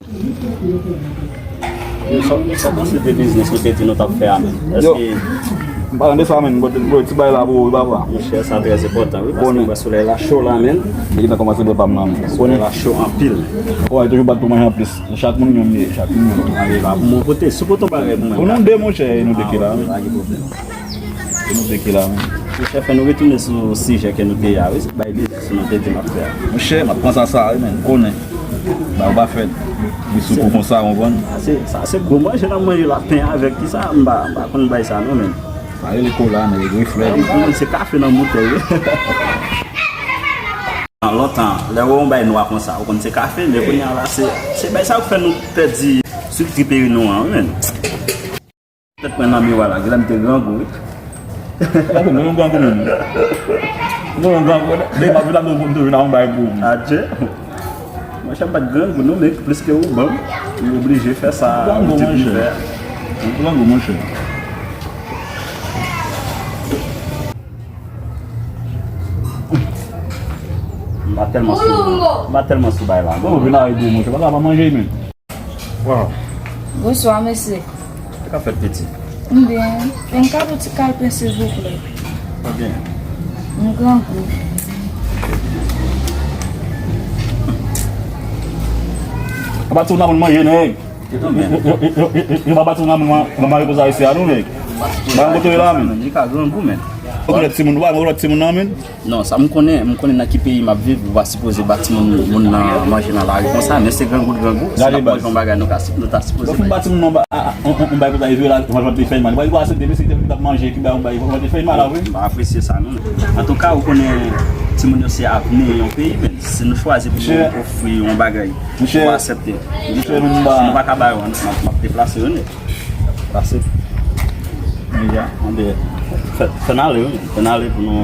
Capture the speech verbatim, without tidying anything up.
Yo, sa, sa w panse de biznis nou te di nou t ap fè a, menm? Yo, èske m pa tande sa, menm. Mwen te voye ti bay la pou ou, wi, papa. Monchè, sa trè enpòtan, wi, paske m wè solèy la cho la, menm. Li gentan kòmanse bwè pa m nan, menm. Solèy la cho anpil. Ou konnen toujou bat pou manje anplis. Chak moun yonn li ye, chak moun yonn. Ale la pou mwen pote, si w pote yon bagay pou mwen. Pou nou de, monchè, e nou de ki la, wi. Pa gen pwoblèm. E nou de ki la, menm. Monchè, fè nou retounen sou sijè ke nou te ye a, wi. Bay biznis nou te di n ap fè a. Monchè, m ap panse a sa, wi, menm. Konnen. Ba ou pa fèt. Wi, sou kou konsa, ou konprann? Sa se, sa se gwo manje n ap manje la, pen avèk ki sa, m pa, m pa konn bay sa non, menm. Sa rele kola, men, reflè. Ou konn se kafe nan boutèy, wi. Lontan, lè ou wè yon bay nwa konsa, ou konn se kafe, men kounye a la, se, se bay sa k fè nou pèdi swit triperi nou an, wi, menm. Petèt mwen nan miwa la, genlè m te grangou, wi. Grangou, mwen menm grangou menm. Mwen menm grangou, men m ap vin ap di w pou m te vin ak yon bay pou ou. Adje. Monchè, m pa t grangou non, men pliske ou ban m, m oblije fè sa ou di pou m fè. Grangou, monchè. Grangou, monchè. M pa tèlman sou, m pa tèlman sou bay la. Bon, vin a ede w, monchè. Papa pa manje, men. Waw. Bonswa, mesye. Sa k ap fèt, piti? M byen. E m ka ba w ti kalpen, silvouplè? Ok. M grangou. Apa ti w nan moun manje, nèg? Yo, yo, yo, yo, yo, yo pa bati w nan moun nan mare konsa isi a, non, nèg. Ba yon kote la, men. Li ka grangou, men. Ou konn lòt timoun, ou pa konn lòt timoun nan, men. Non, sa m konnen, m konnen nan ki peyi m ap viv, ou pa sipoze ba timoun moun nan manje nan lari konsa, men se grangou l grangou. Si n ap manje yon bagay, nou ka, nou ta sipoze bay. Lè w fin ba timoun nan ba, a, a, yon, yon, yon bagay konsa, li vire la, manje w te fè mal. Ou pa dwe aksepte, mesye ki te vin ap manje, ki bay yon bagay, manje w te fè mal, a vre. M pa apresye sa, non. Antouka, ou konnen, timoun yo se avni yon peyi, men si nou chwazi pou nou ofri yon bagay, ou aksepte. Si nou pa ka ba yo, m ap, m ap deplase yo nèt. Pase. Deja, anben, fè, fè n ale, wi. Fè n ale pou nou.